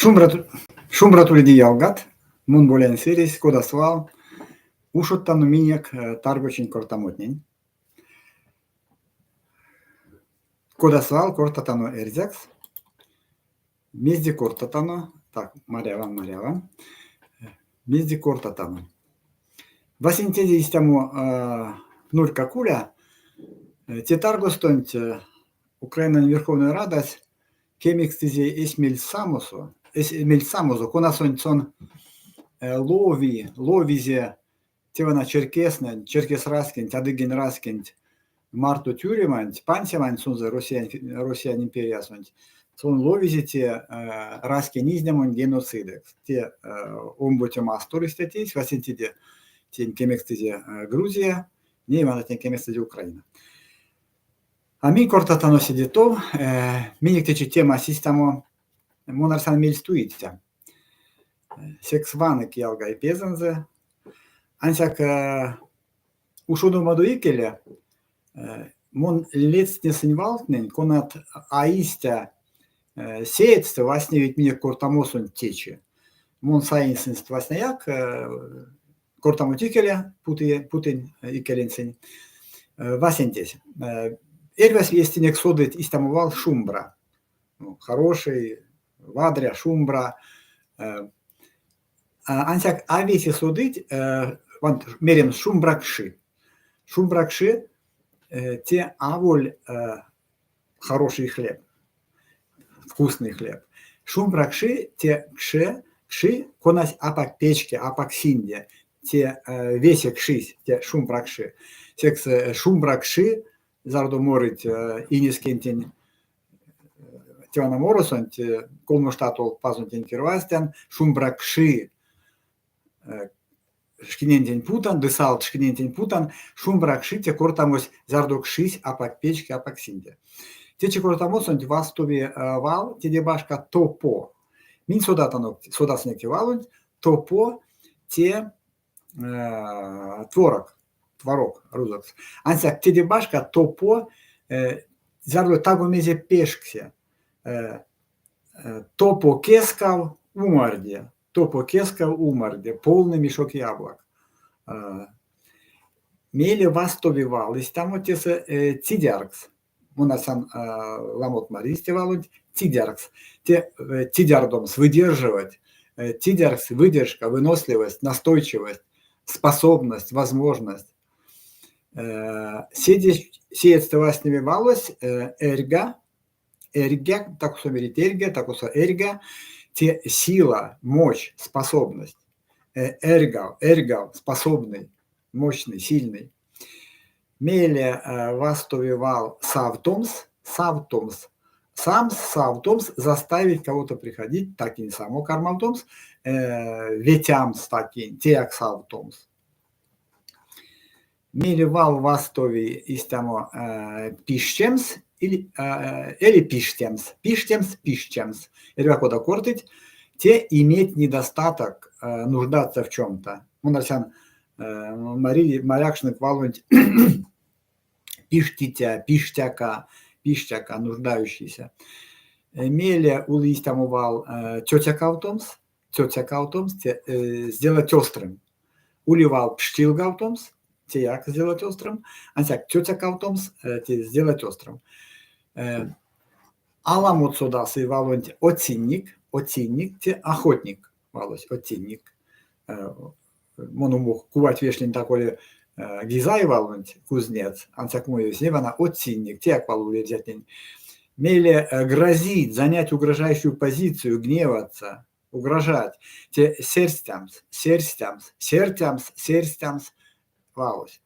Шумбрат, шумбрат уледе ялгат, мон Болянь Сыресь, кода свал, ушодтано минек таргочинь кортамотнень. Кода свал, кортатано эрзякс. Мезде кортатано? Так, маряван, маряван. Мезде кортатано? Васенцеде истямо нурька куля. Те таргостонть Украинань Верховной Радась кемекстызе эсь мельсамосо, эсь мельсамозо, конасонть сон лови, ловизе те вана черкеснэнь, черкес раськенть, адыгень раськенть марто тюреманть, пансеманть сонзэ Россиянь, Россиянь империясонть, сон ловизе те раськень изнямонь геноцидэкс. Те омбоце мастор истя тейсь, васенцеде тень кемекстызе Грузия, ней вана тень кемекстызе Украина. А минь кортатано седе тов, минек течи темась истямо, мон арсян мельстуиця. Секс ванык ялгай пезэнзэ. Ансяк ушодомадо икеле мон ледстнесынь валтнэнь, конат а истя сеедьстэ вастневить минек кортамосонть течи. Мон саинь сынст васняяк кортамонть икеле, путынь икелень сынь. Васентесь. Эрьвась эстенек содыть истямо вал шумбра. Хороший, вадря, шумбра. Ансяк а весе содыть, меремс, шумбракши. Шумбракши те аволь хороший хлеб, вкусный хлеб. Шумбракши те кше, кши, конась апак печке, апак синде, те весе кшись, те шумбракши. Секс шумбракши, зярдо морыть инескентень те вана моросонть, колмо штатол пазонтень кирвазтян, шумбракши шкинентень путан ды салт шкинентень путан, шумбра кши те кортамось, зярдо кшись апак печке, апак синде. Течи кортамосонть вастови вал, теде башка топо. Минь содатано, содасынек те валонть, топо те творог, творог рузокс. Ансяк теде башка топо, зярдо таго мезе пешксе, топо кескав умарде, топо кескав умарде, полный мешок яблок. Мейле вастови вал истямо тесэ цидяркс. Мон арсян ламот маризь те валонть, цидяркс. Те цидярдомс, выдерживать. Цидяркс, выдержка, выносливость, настойчивость, способность, возможность. Седе сеедьстэ вастневи валось эрьга, эрьга, так мерить эрьга, так эрьга, те сила, мощь, способность. Эрьгав, эрьгав, способный, мощный, сильный. Мейле вастови вал савтомс, савтомс. Самс, савтомс, заставить кого-то приходить, такинь само кармавтомс, ветямс такинь, теяк савтомс. Мейле вал вастови истямо пиштемс или, эли пиштемс, пиштемс, пиштемс. Эрьва кода кортыть, те иметь недостаток, нуждаться в чем-то. Мон арсян, марякшнынк валонть пиштиця, пиштяка, пиштяка, нуждающийся. Мейле ули истямо вал цёцякавтомс, цёцякавтомс, те сделать острым. Ули вал пштилгавтомс, теяк сделать острым, ансяк цёцякавтомс, те сделать острым. Аламот содасы валонть оцинник, оцинник, те охотник валось, оцинник. Мон умок кувать вешнинь такой гизай валонть, кузнец, ансяк муевсь вана оцинник, теяк вал ули эрзятнень. Мейле грозить, занять угрожающую позицию, гневаться, угрожать. Те серстямс, серстямс, сертямс, серстямс валось.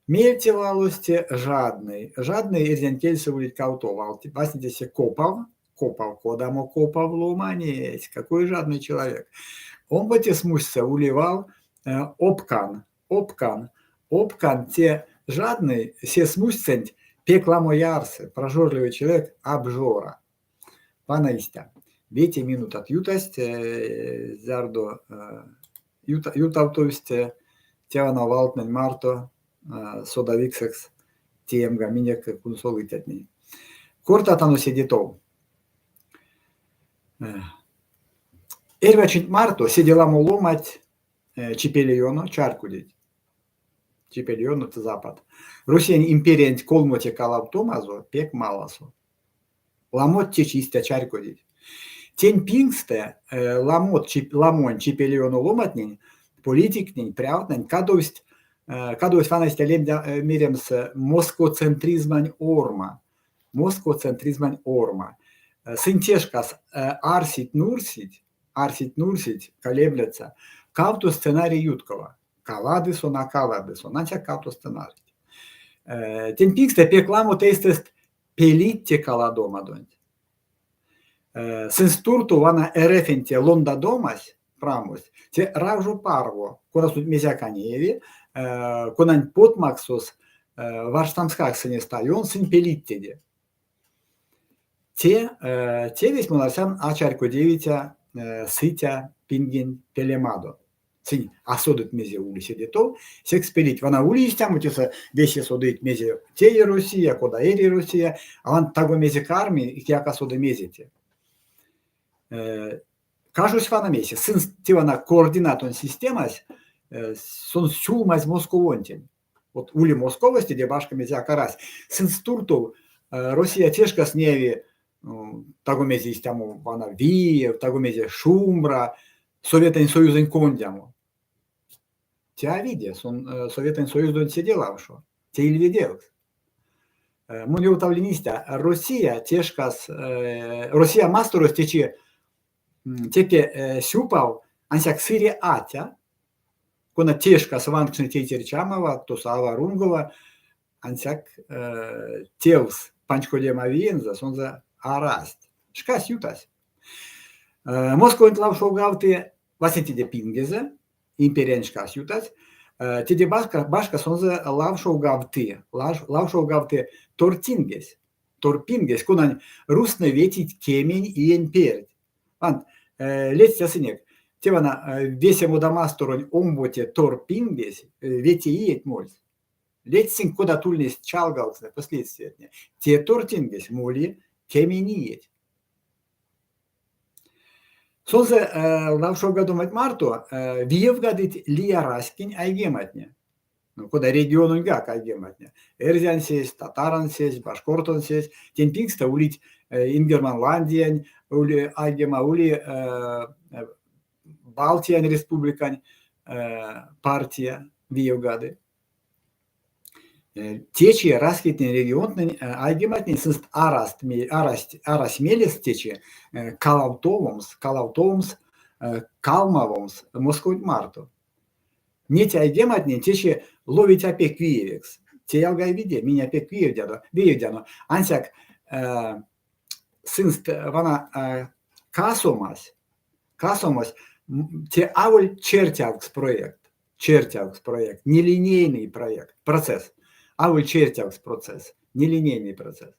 Мейле валось те жадный. Жадный эрзянь кельсэ улить кавто валт. Васенцесь копав, копав, кодамо копав ломанесь, какой жадный человек. Омбоце смустьсэ ули вал опкан, опкан, опкан те жадный, се смустьсэнть пек ламо ярсы, прожорливый человек, обжора. Вана истя. Вете минутат ютасть, зярдо ютавтовсть те вана валтнэнь марто содавиксэкс теемга минек кунсолыцятнень. Кортатано седе тов. Эрьва чинть марто седе ламо ломанть чипелеёно чарькодить. Чипелеёно — запад. Россиянь империянть колмоте калавтомазо пек маласо. Ламот течи истя чарькодить. Тень пингстэ ламот ламонь чипелеёно ломантнень, политиктнень, прявтнэнь кадовсть кадовсь вана истя лемдя меремс москоцентризмань орма. Москоцентризмань орма. Сынь те шкас арсить-нурсить, арсить-нурсить, колеблятся кавто сценарий юткова. Калады сон, а калады сон. Ансяк кавто сценарийть. Тень пингстэ пек ламо эйстэст пелить те каладомадонть. Сынст туртов вана РФ-нь те лондадомась, прамось, те равжо парго, конасонть мезеяк а неяви, конань потмаксос варштамскак сынест а ён, сынь пелить теде. Те тевесь, мон арсян, а чарькодевиця сыця пингень пелемадо. Сынь а содыть, мезе ули седе тов, секс пелить. Вана ули истямо тесэ, весе содыть, мезе теи Россия, кода эри Россия, а вана таго мезе карми, кияк а соды мезе те. Кажось вана мейсэ, сынст те вана координатонь системась, сон сюлмазь Московонтень. Вот ули Московось, теде башка мезеяк арась. Сынст туртов Россия те шкас неяви таго мезе истямо вана виев, таго мезе шумбра, Советэнь Союзонь кондямо. Те а виде, сон Советэнь Союздонть седе лавшо, те ильведевкс. Мон ёвтавлинь истя, Россия те шкас, Россия масторось течи теке сюпав, ансяк сыре атя, кона те шкас ванкшны тейтерь чамава, тосо ава рунгова, ансяк тевс панчкодема виензэ сонзэ арасть. Шкась ютась. Московонть лавшолгавты васенцеде пингезэ, империянь шкась ютась. Теде башка сонзэ лавшолгавты, лавшолгавты тортингесь, торпингесь, конань рузтнэ ветить кемень иень перть. Вант, ледстясынек, те вана весе модамасторонь омбоце торпингесь вете иеть мольсь. Ледстинк, кодат ульнесть чалгавкстнэ, последствиятне. Те тортингесь моли кемень иеть. Сонзэ лавшолгадоманть марто виевгадыть лия раськень айгематне, кода региононьгак айгематне: эрзянсесь, татаронсесь, башкортонсесь. Тень пингстэ улить Ингерманландиянь ули айгема, ули Балтиянь республикань партия виевгады. Течи раськетнень регионтнэнь айгематнень сынст арасть, арасть, арась мелест течи калавтовомс, калавтовомс, калмавомс Московонть марто. Неть айгематне течи ловить а пек виевекс. Те ялгай виде, минь а пек виевдяно, виевдяно. Ансяк сынст вана касомась, касомась те аволь чертявкс проект, чертявкс проект, нелинейный проект, процесс, аволь чертявкс процесс, нелинейный процесс.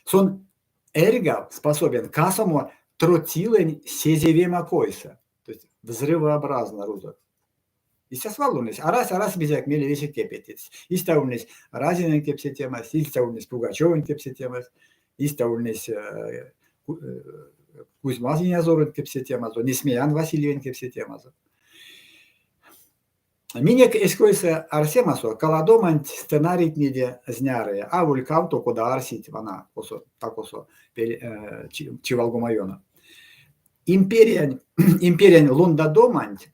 Сон эрьга способен касомо тротилэнь сезевема койсэ, то есть взрывообразно рузокс. Истя свал ульнесь. Арась, арась мезеяк мейле весе кепететсь. Истя ульнесь Разинэнь кепсетемась, истя ульнесь Пугачевонь кепсетемась, истя ульнесь Кузьма Инязоронть кепсетемазо, Несмеян Васильевень кепсетемазо. Минек эсь койсэ арсемасо каладоманть сценарийтнеде знярыя, аволь кавто, кода арсить вана косо, та-косо чивалгома ёно. Империянь, империянь лондадоманть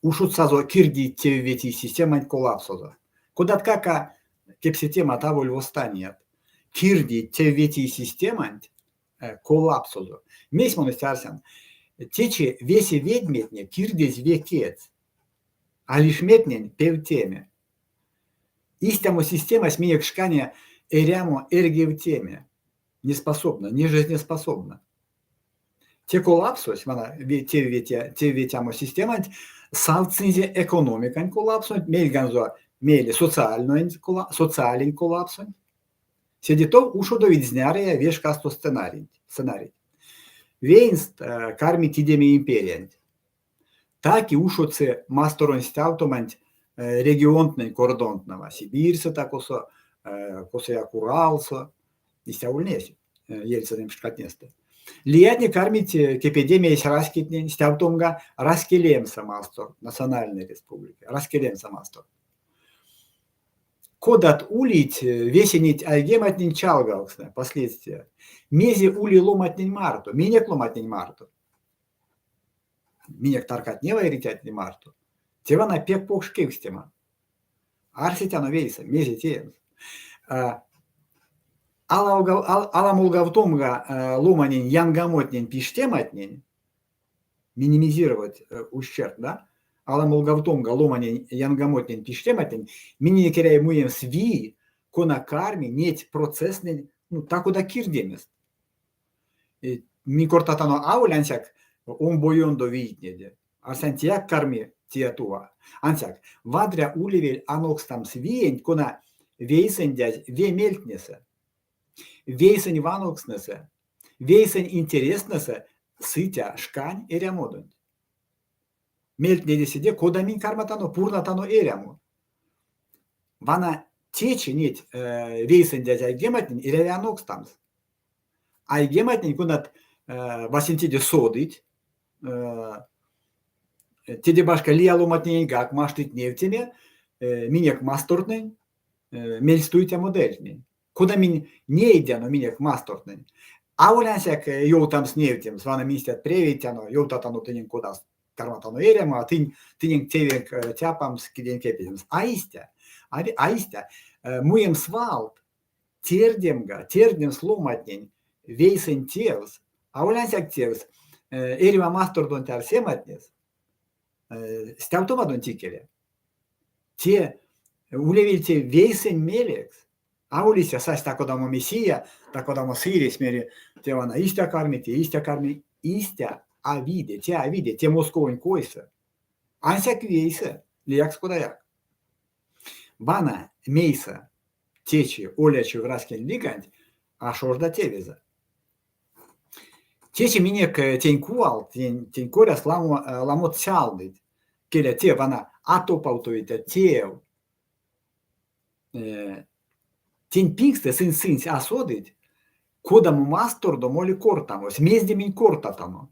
ушодсазо кирдий тевветий системанть коллапсозо. Кодаткак а кепсетемат аволь восстаният. Кирдий тевветий системанть коллапсозо. Мейс мон истя арсян? Течи весе ведьметне кирдезь векеть, а лишметнень певтеме. Истямо системась минек шкане эрямо эрьгевтеме, не способна, не жизнеспособна. Те коллапсось, вана тевветямо системанть савтсынзе экономикань коллапсонть, мельганзо мейле социальной социалень коллапсонть. Седе тов ушодовить знярыя ве шкасто сценарийть. сценарийть. Веенст кармить идеме империянть. Так и ушодсы масторонь стявтоманть регионтнэнь кордонтнэва, Сибирьсэ та-косо, косояк Уралсо. Истя ульнесь Ельцинэнь шкатнестэ. Лиятне кармить кепедеме эсь раськетнень, стявтомга раськелемсэ мастор, национальной республика, раськелемсэ мастор. Кодат улить весе неть айгематнень чалгавкстнэ, последствия? Мезе ули ломатнень марто, минек ломатнень марто? Минек таркатнева эрицятнень марто? Те вана пек покш кевкстема. Арсетяно вейсэ, мезе теемс. Аламолгавтомга ломанень янгамотнень пиштематнень, минимизировать ущерб, да? Аламолгавтомга ломанень янгамотнень пиштематнень, миненек эряви муемс вий, кона карми неть процесстнэнь, ну, та-кода кирдемест. Минь кортатано аволь ансяк омбоёндо вийтнеде, арсян, теяк карми тия-тува. Ансяк вадря улевель анокстамс виенть, кона вейсэндязь ве мельтнесэ, вейсэнь вановкстнэсэ, вейсэнь интерестнэсэ сыця шкань эрямодонть. Мельтнеде седе, кода минь карматано, пурнатано эрямо. Вана течи неть вейсэндязь айгематнень эряви анокстамс. Айгематнень, конат васенцеде содыть, теде башка лия ломантнененьгак маштыть невтеме минек мастортнэнь мельстуиця модельтнень. Кода минь нейдяно минек мастортнэнь. Аволь ансяк ёвтамс невтемс, вана минь истят превейтяно, ёвтатано тыненк кода карматано эрямо, а тынь тыненк тевенк цяпамс, киденк кепедемс. А истя. А истя. Муемс валт, тердемга, тердемс ломантнень вейсэнь тевс, аволь ансяк тевс, эрьва мастордонть арсематнес, стявтомадонть икеле. Те улевель те вейсэнь мелекс, аволь истя сась та-кодамо мессия, та-кодамо сыресь мери, те вана истя карми, те истя карми, истя а виде, те а виде, те Московонь койсэ. Ансяк вейсэ, лиякс кодаяк. Вана мейсэ течи олячив раськень лиганть а шожда тевезэ. Течи минек тень кувалт, тень коряс ламо ламот сялдыть. Келя, те вана а топавтовиця тев. Тень пингстэ сынь сынсь а содыть, кодамо мастордо моли кортамось, мезде минь кортатано.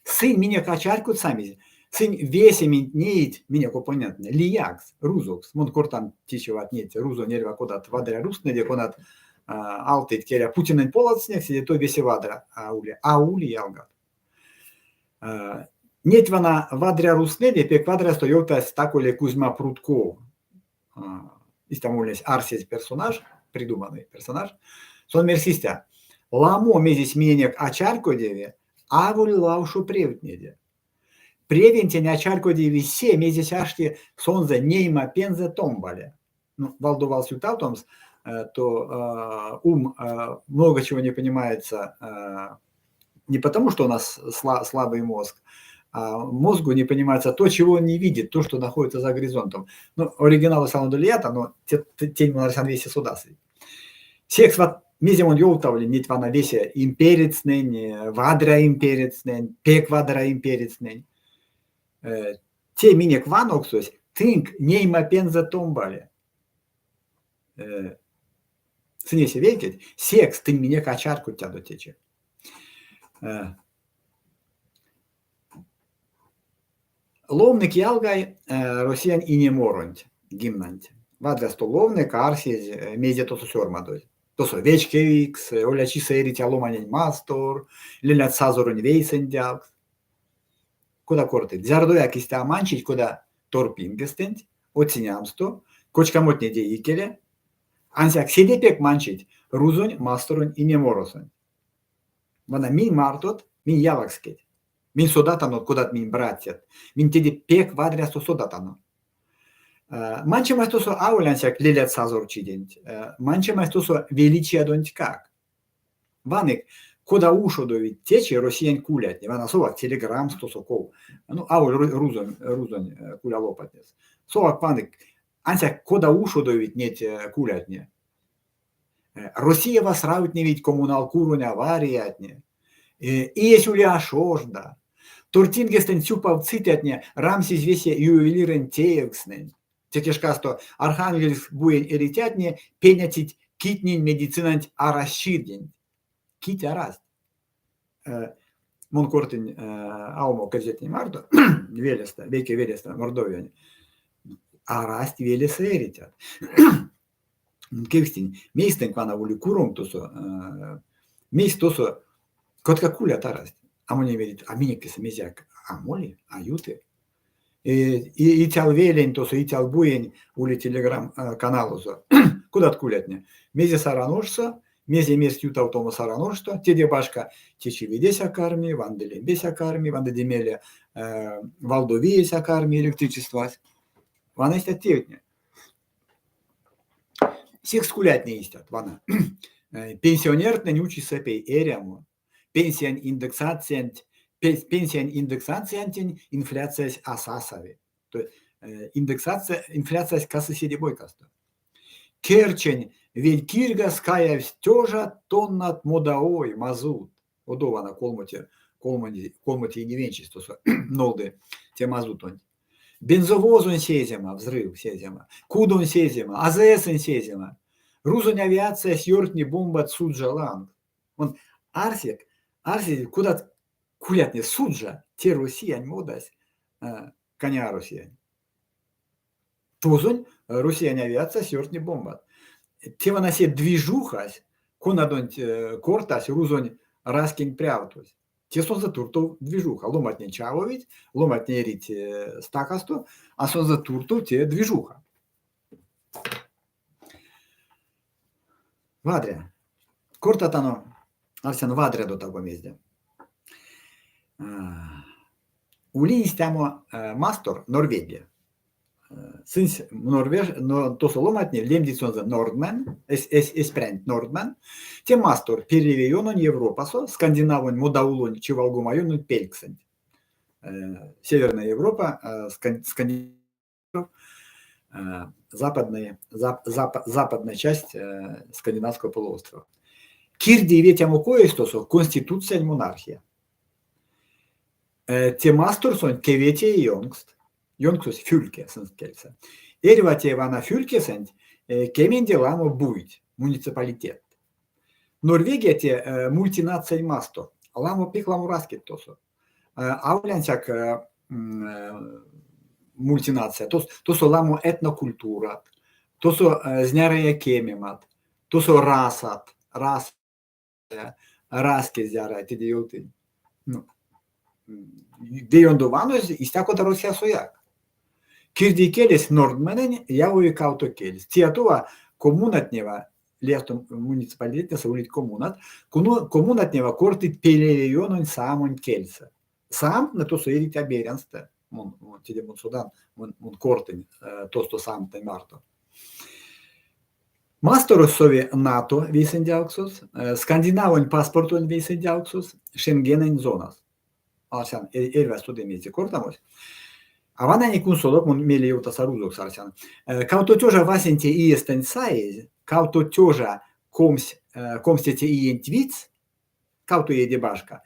Сынь минек а чарькодьсамизь, сынь весементь неить, минек оппоненттнэ, лиякс, рузокс. Мон кортан течи неть рузонь эрьва кодат вадря рузтнэде, конат алтыть, келя, Путинэнь поладсынек, седе тов весе вадря а ули. А ули, ялгат. Неть вана вадря рузтнэде пек вадрясто ёвтась та-коли Кузьма Прутков. Истямо ульнесь арсезь персонаж, придуманный персонаж. Сон мерсь истя: Ламо мезесь миненек а чарькодеви, аволь лавшо превтнеде. Превентень а чарькодеви се, мезесь ашти сонзэ нейма пензэ томбале. Ну, валдо валс ютавтомс, то ум много чего не понимается не потому, что у нас слабый мозг, а мозгу не понимается то, чего он не видит, то, что находится за горизонтом. Ну, оригиналось оно лията, но тень мон арсян весе содасызь. Секс вот мезе мон ёвтавлинь неть вана весе имперецтнэнь, вадря имперецтнэнь, пек вадря имперецтнэнь. Те минек вановксось тынк нейма пензэ томбале. Сынь весе вейкеть, секс тынь минек а чарькодтядо течи. Ловнык ялгай Россиянь инеморонть, гимнанть. Вадрясто ловнык, арсезь, мезе тосо сёрмадозь. Тосо вечкевикс, олячисэ эриця ломанень мастор, лелят сазоронь вейсэндявкс. Кода кортыть, зярдояк истя а манчить, кода торпингестэнть, оцинямсто, кочкамотнеде икеле, ансяк седе пек манчить рузонь масторонь инеморосонть. Вана минь мартот, минь ялакскеть. Минь содатано, кодат минь братьят. Минь теде пек вадрясто содатано. Манчемась тосо аволь ансяк лелят сазорчиденть, манчемась тосо величиядонтькак. Ванык, кода ушодовить течи Россиянь кулятне. Вана совак Телеграмс тосо ков. Ну, аволь рузонь, рузонь кулялопатнес. Совак ванык, ансяк кода ушодовить неть кулятне. Россиява сравтневить коммуналкуронь авариятне. Иесь ули а шожда. Тортингестэнть сюпав цитятне рамсизь весе ювелирэнь теевкстнэнь. Теке шкасто Архангельск буень эрицятне пеняцить китнень медицинанть арасьчиденть. Кить арасть. Мон кортынь аламо эрзятнень марто велестэ, вейке велестэ, Мордовиянь. Арасть велесэ эрицят. Кевкстинь, мейс тынк вана ули куронк тосо, мейс тосо кодаткак кулят арасть. А монень мерить, а минек тесэ мезеяк а моли, а юты. Ицялвелень тосо, Ицялбуень ули телеграм-каналозо. Кодат кулятне? Мезе Саран ошсо, мезе мерсть ютавтомо Саран ошсто, теде башка течи ведесь а карми, ванды лембесь а карми, ванды мейле валдо виесь а карми, электричествась. Вана истят тевтне. Секс кулятне истят, вана. Пенсионертнэнь учи сэпей эрямо. Пенсиянь индексациянть пенсиянь индексациянтень инфляциясь а сасави. То есть индексация, инфляциясь касы седе бойкасто. Керчень ведь кирьгас каявсь тёжа тоннат модаой, мазут. Одов вана колмоте, колмоте иневенчесь тосо нолды те мазутонть. Бензовозонь сезема, взрыв сезема, кудонь сезема, АЗС-нь сезема. Рузонь авиациясь ёртни бомбат Суджа лангс. Мон арсек, арсек, кодат кулятне Суджа, те Россиянь модась, каня Россиянь. Тозонь Россиянь авиациясь ёртни бомбат. Те вана се движухась, конадонть кортась рузонь раськень прявтось. Те сонзэ туртов движуха. Ломантне чавовить, ломантне эрить стакасто, а сонзэ туртов те движуха. Вадря. Кортатано, арсян, вадрядо таго мезде. Ули истямо мастор Норвегия. Сынсь Норвеж, но тосо ломантне лемдить сонзэ Нордмен, эсь прянть Нордмен. Те мастор Пелевеёнонь Европасо, скандинавонь модаулонь чивалгомаёнонь пельксэнть. Северная Европа, Скандинавия, западная, западная часть Скандинавского полуострова. Кирди ветямо коесь тосо конституциянь монархия. Те масторсонть кеветее ёнкст, ёнксось фюльке сынст кельсэ. Эрьва те вана фюлькесэнть кеменде ламо буйть, муниципалитетт. Норвегия те мультинациянь мастор, ламо пек ламо раськеть тосо. Аволь ансяк мультинация, тосо ламо этнокультурат, тосо знярыя кемемат, тосо расат, рас раське зяро теде ёвтынь. Ну, ве ёндо ванозь, истя кода Россиясояк. Кирдийкелесь нордмэнэнь явови кавто кельс. Тия-тува коммунатнева, лиясто муниципалитетнэсэ улить коммунат, коммунатнева кортыть пелевеёнонь саамонь кельсэ. Саамтнэ тосо эрить а берянстэ. Мон, теде мон содан, мон, мон кортынь тосто саамтнэнь марто. Масторось сови НАТО вейсэндявксос, Скандинавонь паспортонь вейсэндявксос, Шенгенэнь зонас. Арсян, эрьвась соды мезде кортамось. А вана не кунсолок, мон мейле ёвтаса рузокс арсян. Кавто тёжа васенце иестэнть саезь, кавто тёжа 20 комсьтете иенть видьс, кавто иеде башка,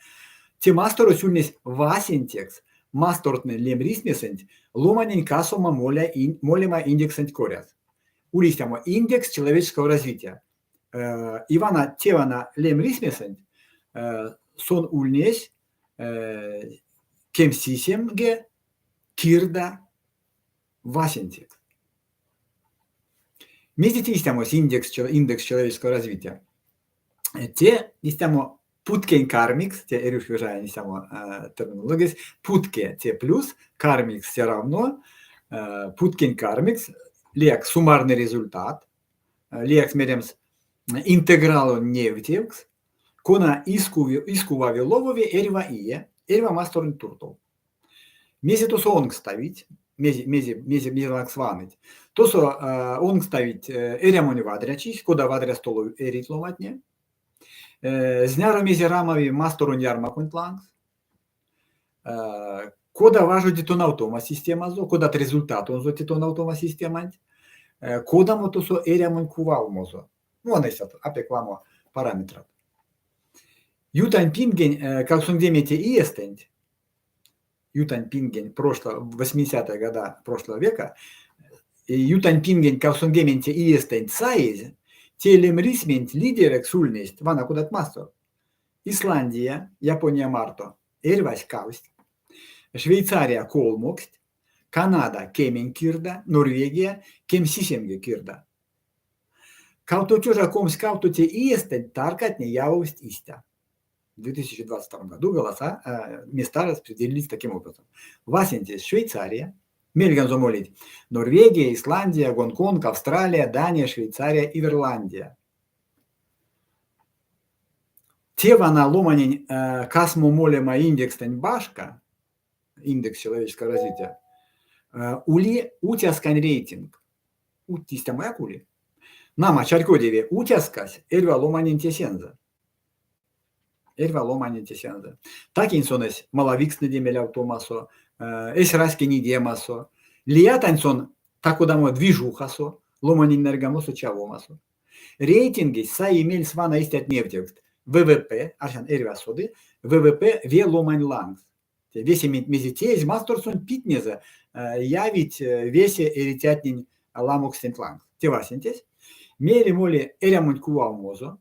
те масторось ульнесь васенцекс мастортнэнь лемрисьмесэнть ломанень касома молема индексэнть коряс. Ули истямо индекс человеческого развития. И вана те вана лемрисьмесэнть сон ульнесь кемсисемге кирда васенцекс. Мезе те истямось индекс, индекс человеческого развития? Те истямо путкень кармикс, те Эрюш Вежаень истямо терминологиясь, путке те плюс, кармикс те равно, путкень кармикс, лиякс суммарный результат, лиякс меремс интегралонь невтевкс, кона искувави ловови эрьва ие, эрьва масторонть туртов. Мезе тосо онкставить, мезе, мезе, мезе, мезе лангс ваныть? Тосо онкставить эрямонь вадрячись, кода вадрясто эрить ломантне, зняро мезе рамави масторонь ярмаконть лангс, кода важоди тонавтома системазо, кодат результатонзо те тонавтома системанть, кодамо тосо эрямонь кувалмозо. Ну, вана истят, а пек ламо параметрат. Ютань пингень 89 иестэнть, ютань пингень прошлого, 80-е года прошлого века, ютань пингень 80 иестэнть саезь, те лемрисьменть лидерэкс ульнесть, вана кодат мастор. Исландия, Япония марто эрьвась кавсть, Швейцария колмоксть, Канада кемень кирда, Норвегия кемсисемге кирда. 2022 те иестэнть таркатне явовсть истя. В 2022 году голоса, места распределились таким образом. Васенцесь Швейцария, мельганзо молить Норвегия, Исландия, Гонконг, Австралия, Дания, Швейцария, Ирландия. Те вана ломанень касмо молема индекстэнть башка, индекс человеческого развития, ули уцяскань рейтинг. Истямояк ули. Нама, чарькодеви, уцяскась эрьва ломаненть эсензэ. Эрьва ломаненть эсензэ. Такень сон эсь малавикстнэде мелявтомасо, эсь раськень идемасо. Лиятань сон та-кодамо движухасо, ломанень нарьгамосо, чавомасо. Рейтингесь саи мельс вана истят невтевкст: ВВП, арсян эрьва соды, ВВП ве ломань лангс. Те весементь мезе теезь масторсонть питнезэ явить весе эрицятнень ламокстэнть лангс. Те васенцесь. Мейле моли эрямонть кувалмозо,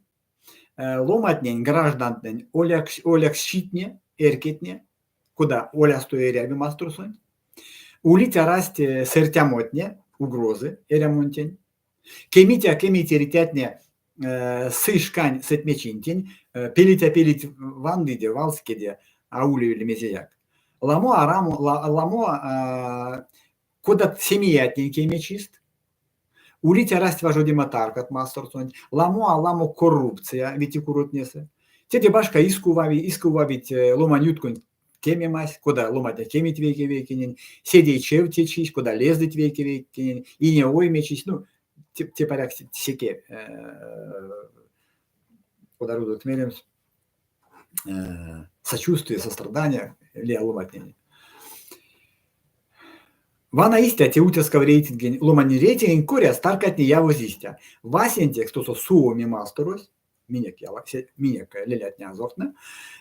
ломатнень, граждантнэнь оляксчитне, эрькетне, кода олясто эряви масторсонть. Улить-арасть сэртямотне, угрозы эрямонтень. Кемить а кемить эрицятне сы шкань сэтьмечинтень, пелить а пелить вандыде, валскеде, а ули мезеяк. Ламо арамо, ламо кодат семиятнень кемечист, улить арасть важодема таркат масторсонть, ламо а ламо коррупция ветикуротнесэ. Теде башка искувави, искувавить ломань ютконь кемемась, кода ломантне кемить вейке-вейкенень, седей чевтечись, кода лездыть вейке-вейкенень, ине оймечись, ну, те паряк секе, кода рузокс меремс, сочувствие, сострадание лия ломантненень. Вана истя те уцяскав рейтингень, ломанень рейтингень коряс таркатне явозь истя. Васенцекс тосо Суоми масторось, минек, минек лелятне азортнэ.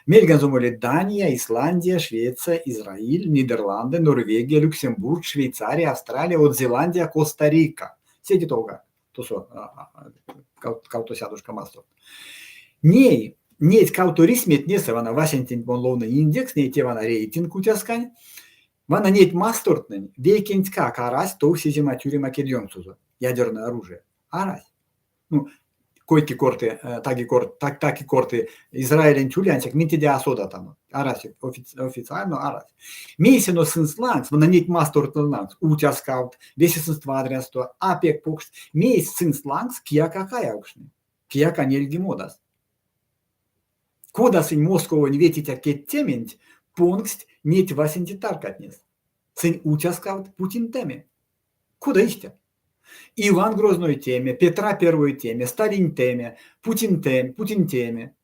Мельганзо моли Дания, Исландия, Швеция, Израиль, Нидерланды, Норвегия, Люксембург, Швейцария, Австралия, Од Зеландия, Коста-Рика. Седе товгак тосо кавтосядошка масторт. Ней неть кавто рисьметнесэ вана васенценть мон ловнынь индекс, ней те вана рейтинг уцяскань. Вана неть мастортнэнь вейкентькак арась тов сизема тюрема кедьёнксозо, ядерное оружие. Арась. Ну, кой-ки корты, таки кор, так, так и корты Израилень ули, ансяк минь теде а содатано. Арась, официально арась. Мейсэ эно сынст лангс, вана неть мастортнэ лангс, уцяскавт, весе сынст вадрясто, а пек покшт, мейс сынст лангс кияк а каявкшны, кияк а нельги модас. Кода сынь Московонь ветиця кедтементь понгсть неть васенце таркатнес? Сынь уцяскавт Путинтэме. Кода истя? Иван Грозной теме, Петра Первой теме, Сталин теме, Путин теме, Путин теме.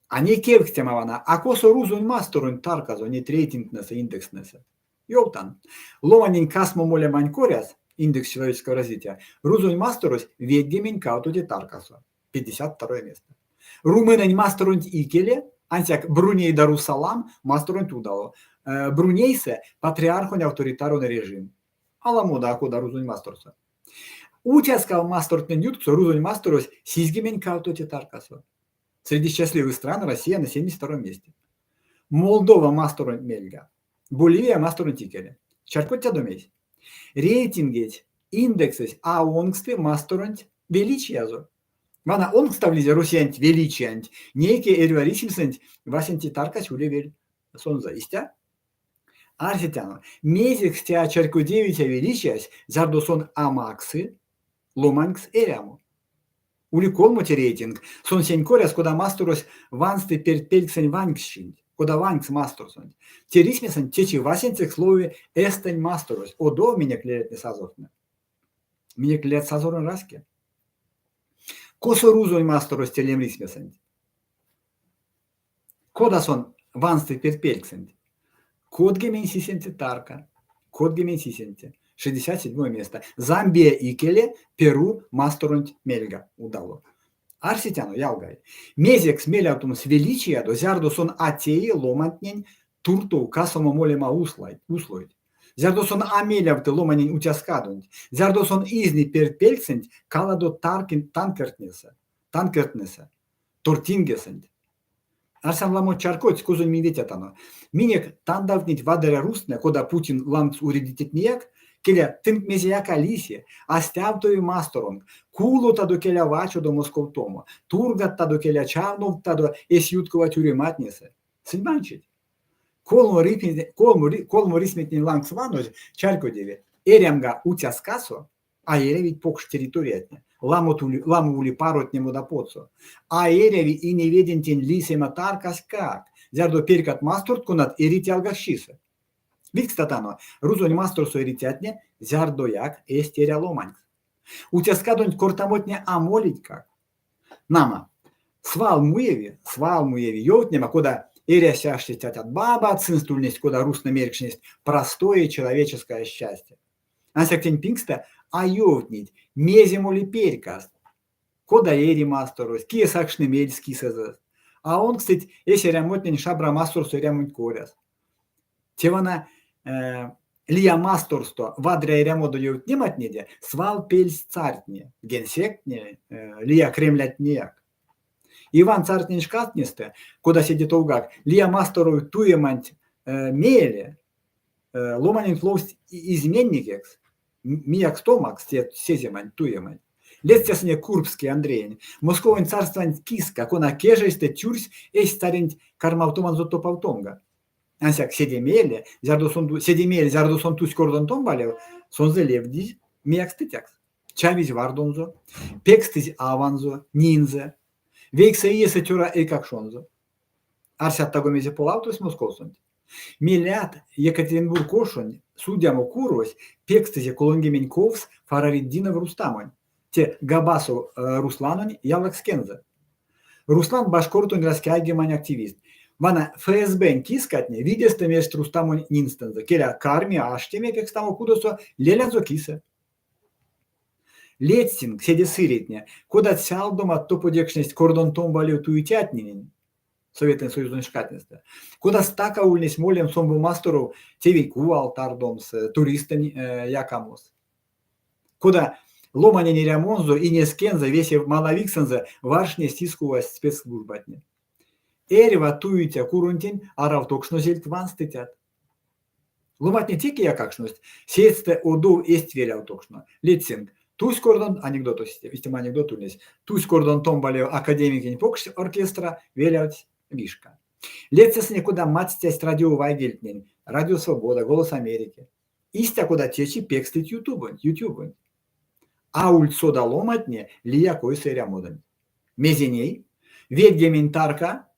А ней кевкстема вана, а косо рузонь масторонть тарказо неть рейтингтнесэ, индекстнэсэ? Ёвтан. Ломанень касмо молемань коряс, индекс человеческого развития, рузонь масторось 82 таркасо, 52 место. Румынэнь масторонть икеле, ансяк Бруней Дарус-Салам масторонть удало. Брунейсэ патриархонь авторитаронь режим. Аламодо а кода рузонь масторсо. Уцяскав мастортнэнь ютксо рузонь масторось 72 таркасо. Среди счастливых стран Россия на 72 месте. Молдова масторонть мельга. Боливия масторонть икеле. Чарькодтядо мейсь? Рейтингесь, индексэсь а онксты масторонть величиязо. Вана онкставлизе Русиянть величиянть, нейке эрьва рисьмесэнть васенце таркась улевель сонзэ. Истя? Арсетяно, мезекс те а чарькодевиця величиясь, зярдо сон а максы ломанькс эрямо? Ули колмоте рейтинг, сон сень коряс, кода масторось вансты пертьпельксэнь ваньксчинть, кода ванькс масторсонть. Те рисьмесэнть течи васенцекс лови Эстэнь масторось, одов минек лелятне-сазортнэ. Минек лелят сазоронь раське. Косо рузонь масторось те лемрисьмесэнть? Кода сон вансты пертьпельксэнть? 37 тарка. 37. 67 место. Замбия икеле, Перу масторонть мельга удало. Арсетяно, ялгай, мезекс мелявтомс величиядо, зярдо сон а теи ломантнень туртов касомо молема условийть, зярдо сон а мелявты ломанень уцяскадонть, зярдо сон изни пертьпельксэнть каладо танкертнэсэ, танкертнэсэ. Тортингесэнть. Арсян, ламот чарькодсть, козонь минь ветятано. Минек тандавтнить вадря рузтнэ, кода Путин лангс уредицятнеяк, келя, тынк мезеяк а лиси, а стявтови масторонк, кулотадо, келя, вачодо Московтомо, тургаттадо, келя, чавновттадо эсь юткова тюрематнесэ. Сынь манчить. Колмо рисьметнень лангс ванозь, чарькодеви, эрямга уцяскасо а эрявить покш территориятне, ламо ули паротне модапотсо. А эряви иневедентень лисема таркаськак, зярдо перькат масторт, конат эрить ялгаксчисэ. Видькстатано, рузонь масторсо эрицятне зярдояк эзть эря ломанькс. Уцяскадонть кортамотне а молитькак. Нама, свал муеви, свал муеви ёвтнема, кода эрясть-аштесть тетят-бабат, сынст ульнесть, кода рузтнэ мерькшнесть, простое человеческое счастье. Ансяк тень пингстэ а ёвтнить, мезе моли перькаст, кода эри масторось, кие сакшны мельс кисэзэст. А онкстыть эсь эрямотнень шабра масторсо эрямонть коряс. Те вана лия масторсто вадря эрямодо ёвтнематнеде свал пельсть цартне, генсектне, лия кремлятнеяк. Иван цартнень шкатнестэ, кода седе товгак, лия масторов туеманть мейле, ломаненть ловсть изменникекс, миякстомакс те сеземанть, туеманть. Ледстясынек Курбский Андреень, Московонь царстванть киска, кона кежейстэ тюрсь эсь царенть кармавтоманзо топавтомга. Ансяк седе мейле, зярдо сон, седе мейле, зярдо сон тусь кордон томбалев, сонзэ левдизь миякстыцякс. Чавизь вардонзо, пекстызь аванзо, нинзэ. Вейксэ иесэ цёра эйкакшонзо. Арсят таго мезе полавтовсь Московсонть? Мелят Екатеринбург ошонь судямо курось пекстызе 30 ковс Фараритдинов Рустамонь, те Габасов Русланонь ялакскензэ. Руслан башкортонь раськеайгемань активист. Вана ФСБ-нь кискатне видестэ мерсть Рустамонь нинстэнзэ, келя, карми аштеме пекстамо кудосо лелянзо кисэ. Ледстинк, седе сыретне, кодат сялдомат топодекшнесть кордон томбалев туицятненень Советэнь Союзонь шкатнестэ. Кода стака ульнесь молемс омбо масторов тевень кувалт ардомс, туристэнь якамос. Кода ломанень эрямонзо, инескензэ, весе малавиксэнзэ варштнесть искувасть спецслужбатне. Эрьва туиця куронтень аравтокшнозельть ванстыцят. Ломантне теке якакшность, сеедьстэ одов эзть велявтокшно. Ледстинк, тусь кордон, анекдотось, истямо анекдот ульнесь, тусь кордон томбалев академикень покш оркестра, велявтсь вишка. Ледстясынек, кода мадстясть радиовайгельтнень, Радио Свобода, Голос Америки. Истя, кода течи пекстыть Ютубонть, Ютубонть. А ульть сода ломантне лия койсэ эрямодонть. Мезе ней? Ведьгемень тарка,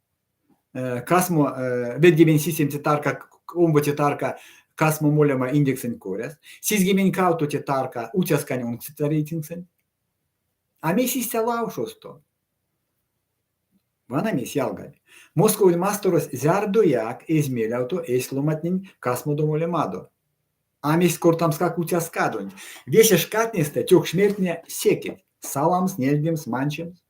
касмо, ведьгемень сисемце тарка, омбоце тарка касмо молема индексэнть коряс, 78-це тарка уцяскань онкстыця рейтингсэнть. А мейсь истя лавшосто? Вана мейсь, ялгат. Московонь масторось зярдояк эзь мелявто эсь ломантнень касмодо молемадо. А мезть кортамскак уцяскадонть. Весе шкатнестэ тёкшмельтне секеть: саламс, нельгемс, манчемс.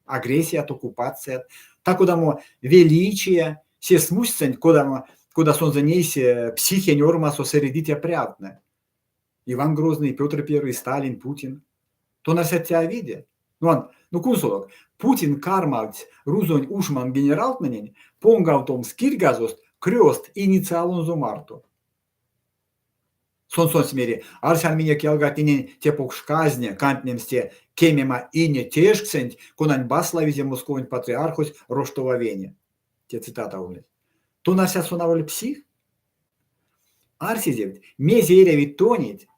Агрессият, оккупацият. Та-кодамо величия, се смустьсэнть, кодамо, кода сонзэ нейсь психень ормасо сэредиця прявтнэ. Иван Грозный, Петр Первый, Сталин, Путин. Тон арсят те а виде? Ну, ну кунсолок, Путин кармавтсь рузонь ушман генералтнэнень понгавтомс кирьгазост крёст инициалонзо марто. Сон сонсь мери, арсян минек ялгатненень те покш казне, кандтнемс те кемема ине тешксэнть, конань баславизе Московонь патриархось Роштова вене. Те цитата ульнесь. Тон арсят сон аволь псих? Арсезевть, мезе эряви тонеть,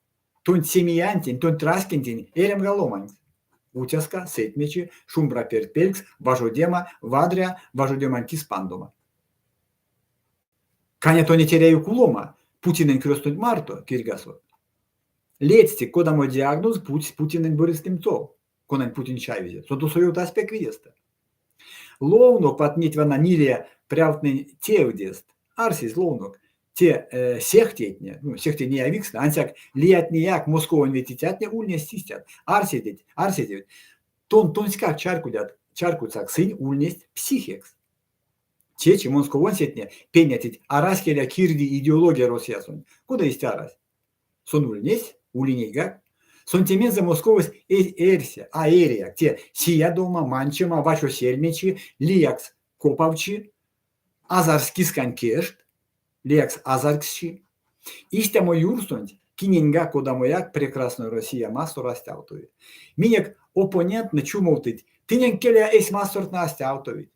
тонть семиянтень, тонть раськентень эрямга ломанькс. Уцяска, сэтьмечи, шумбра пертьпелькс, важодема, вадря важодемань кис пандома. Каня тонеть эряви кулома Путинэнь крёстонть марто кирьгасот? Ледстик, кодамо диагноз путсь Путинэнь Борис Немцов, конань Путин чавизе. Сон тосо ёвтась пек видестэ. Ловнок, патнеть вана ниле прявтнэнь тевдест. Арсесь, ловнок. Те сехтетне, ну, сехте неявикстнэ, ансяк лиятнеяк Московонь ветицятне ульнесть истят. Арсеть, арсезевть. Тон тонськак чарькодят, чарькодьсак, сынь ульнесть психекс. Течи московонсетне пеняцить, арась келя кирди идеология Россиясонть. Кода истя арась? Сон ульнесь, ули нейгак. Сонтемензэ Московось эзь эрсе, а эрияк. Те сиядома, манчема, вачо сельмечи, лиякс копавчи, азарсь кискань кежть, лиякс азарьксчи. Истямо юрсонть киненьгак кодамояк прекрасной Россия мастор а стявтови. Минек оппоненттнэ чумовтыть, тыненк келя эсь мастортнэ а стявтовить.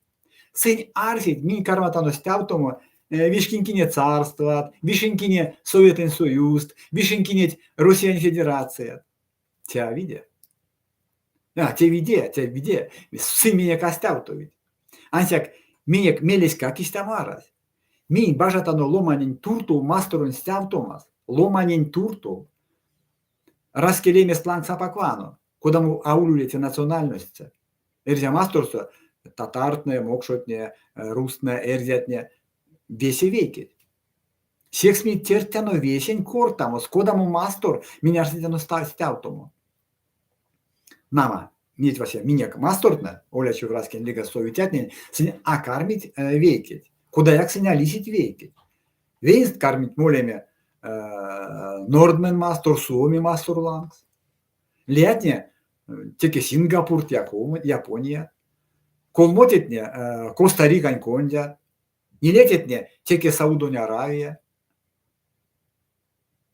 Сынь арсить, минь карматано стявтомо вишкинькине царстват, вишенькине Советэнь Союзт, вишенькинеть Россиянь Федерацият. Те а виде. А, те виде, те виде. Сынь минек а стявтовить. Ансяк минек мелеськак истямо арась. Минь бажатано ломанень туртов масторонь стявтомас, ломанень туртов. Раськелемест лангс апак вано, кодамо а ули те национальностьсэ. Эрзя масторсо татартнэ, мокшотне, рузтнэ, эрзятне весе вейкеть. Секс минь тердтяно весень кортамос, кодамо мастор минь арсетяно стявтомо. Нама, неть вася минек мастортнэ, олячив раськень лигас совицятнень, сынь а кармить вейкеть. Кодаяк сынь а лисить вейкеть. Веенст кармить молеме Нордмен мастор, Суоми мастор лангс. Лиятне теке Сингапурт, Япония. Колмотетне Коста-Рикань кондят. Нилететне теке Саудонь Аравия.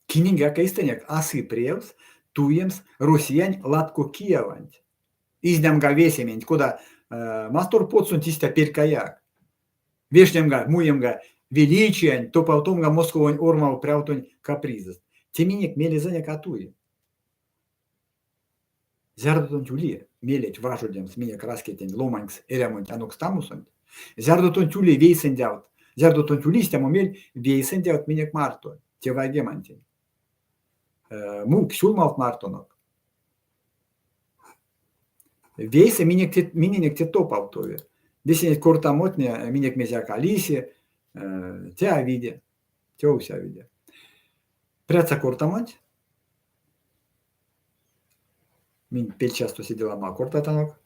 Киненьгак эйстэнек а сы превс туемс Россиянь латко кияванть. Изнямга весементь, кода мастор потсонть истя перькаяк. Вешнемга, муемга величиянь, топавтомга Московонь ормав прявтонь капризэст. Те минек мелезэнек а туи. Зярдо тонть ули мелеть важодемс минек раськетнень ломанькс эрямонть анокстамосонть, зярдо тонть ули вейсэндявт, зярдо тонть ули истямо мель вейсэндявт минек марто те вайгемантень. Мук, сюлмавт мартонок. Вейсэ минек миненек те топавтови. Весе неть кортамотне минек мезеяк а лиси, те а виде, те овсе а виде. Прядса кортамонть. Минь пельчассто седе ламо кортатанок.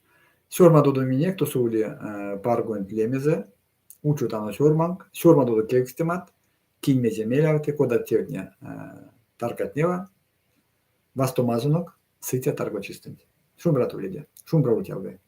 Сёрмадодо минек, тосо ули паргонть лемезэ. Учотано сёрманк, сёрмадодо кевкстемат, кинь мезе мелявты, кодат тевтне таркатнева. Вастомазонок сыця таргочистэнть. Шумбрат уледе! Шумбра ульть, ялгай!